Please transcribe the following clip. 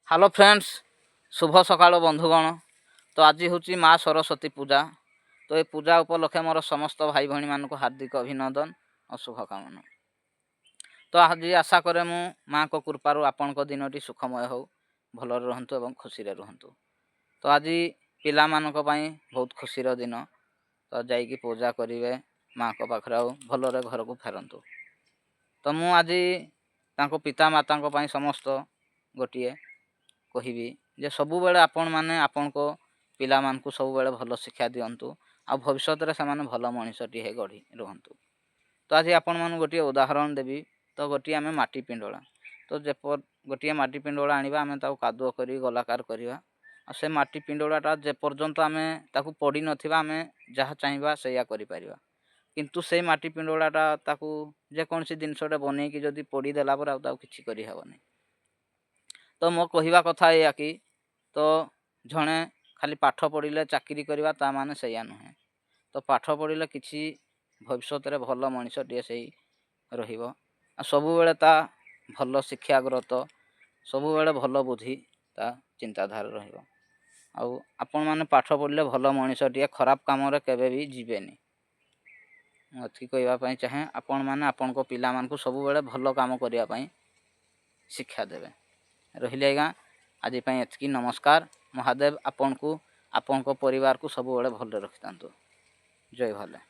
Hello friends, ଶୁଭ ସକାଳ ବନ୍ଧୁଗଣ। ତ ଆଜି ହେଉଛି ମା ସରସ୍ୱତୀ ପୂଜା। ତ ଏ ପୂଜା ଉପଲକ୍ଷେ ମୋର ସମସ୍ତ ଭାଇ ଭଉଣୀମାନଙ୍କୁ ହାର୍ଦ୍ଦିକ ଅଭିନନ୍ଦନ ଓ ଶୁଭକାମନା। ତ ଆଜି ଆଶା କରେ ମୁଁ ମାଆଙ୍କ କୃପାରୁ ଆପଣଙ୍କ ଦିନଟି ସୁଖମୟ ହେଉ, ଭଲରେ ରୁହନ୍ତୁ ଏବଂ ଖୁସିରେ ରୁହନ୍ତୁ। ତ ଆଜି ପିଲାମାନଙ୍କ ପାଇଁ ବହୁତ ଖୁସିର ଦିନ। ତ ଯାଇକି ପୂଜା କରିବେ ମାଆଙ୍କ ପାଖରେ ଆଉ ଭଲରେ ଘରକୁ ଫେରନ୍ତୁ। ତ ମୁଁ ଆଜି ତାଙ୍କ ପିତାମାତାଙ୍କ ପାଇଁ ସମସ୍ତ ଗୋଟିଏ କହିବି ଯେ ସବୁବେଳେ ଆପଣମାନେ ଆପଣଙ୍କ ପିଲାମାନଙ୍କୁ ସବୁବେଳେ ଭଲ ଶିକ୍ଷା ଦିଅନ୍ତୁ ଆଉ ଭବିଷ୍ୟତରେ ସେମାନେ ଭଲ ମଣିଷଟିଏ ହେଇ ଗଢ଼ି ରୁହନ୍ତୁ। ତ ଆଜି ଆପଣମାନଙ୍କୁ ଗୋଟିଏ ଉଦାହରଣ ଦେବି। ତ ଗୋଟିଏ ଆମେ ମାଟି ପିଣ୍ଡୁଳା, ତ ଗୋଟିଏ ମାଟି ପିଣ୍ଡୁଳା ଆଣିବା, ଆମେ ତାକୁ କାଦୁଅ କରି ଗୋଲାକାର କରିବା ଆଉ ସେ ମାଟି ପିଣ୍ଡୁଳାଟା ଯେପର୍ଯ୍ୟନ୍ତ ଆମେ ତାକୁ ପୋଡ଼ିନଥିବା, ଆମେ ଯାହା ଚାହିଁବା ସେଇଆ କରିପାରିବା। କିନ୍ତୁ ସେଇ ମାଟି ପିଣ୍ଡୁଳାଟା ତାକୁ ଯେକୌଣସି ଜିନିଷଟେ ବନେଇକି ଯଦି ପୋଡ଼ିଦେଲା ପରେ ଆଉ ତାକୁ କିଛି କରିହେବନି। ତ ମୋ କହିବା କଥା ଏଇଆ କି ତ ଜଣେ ଖାଲି ପାଠ ପଢ଼ିଲେ ଚାକିରି କରିବା ତା ମାନେ ସେଇଆ ନୁହେଁ। ତ ପାଠ ପଢ଼ିଲେ କିଛି ଭବିଷ୍ୟତରେ ଭଲ ମଣିଷଟିଏ ସେଇ ରହିବ ଆଉ ସବୁବେଳେ ତା ଭଲ ଶିକ୍ଷାଗ୍ରତ, ସବୁବେଳେ ଭଲ ବୁଦ୍ଧି, ତା ଚିନ୍ତାଧାରା ରହିବ। ଆଉ ଆପଣମାନେ ପାଠ ପଢ଼ିଲେ ଭଲ ମଣିଷଟିଏ ଖରାପ କାମରେ କେବେ ବି ଯିବେନି। ମୁଁ ଏତିକି କହିବା ପାଇଁ ଚାହେଁ, ଆପଣମାନେ ଆପଣଙ୍କ ପିଲାମାନଙ୍କୁ ସବୁବେଳେ ଭଲ କାମ କରିବା ପାଇଁ ଶିକ୍ଷା ଦେବେ। ରହିଲି ଆଜ୍ଞା, ଆଜି ପାଇଁ ଏତିକି। ନମସ୍କାର। ମହାଦେବ ଆପଣଙ୍କୁ, ଆପଣଙ୍କ ପରିବାରକୁ ସବୁବେଳେ ଭଲରେ ରଖିଥାନ୍ତୁ। ଜୟ ଭୋଲେ।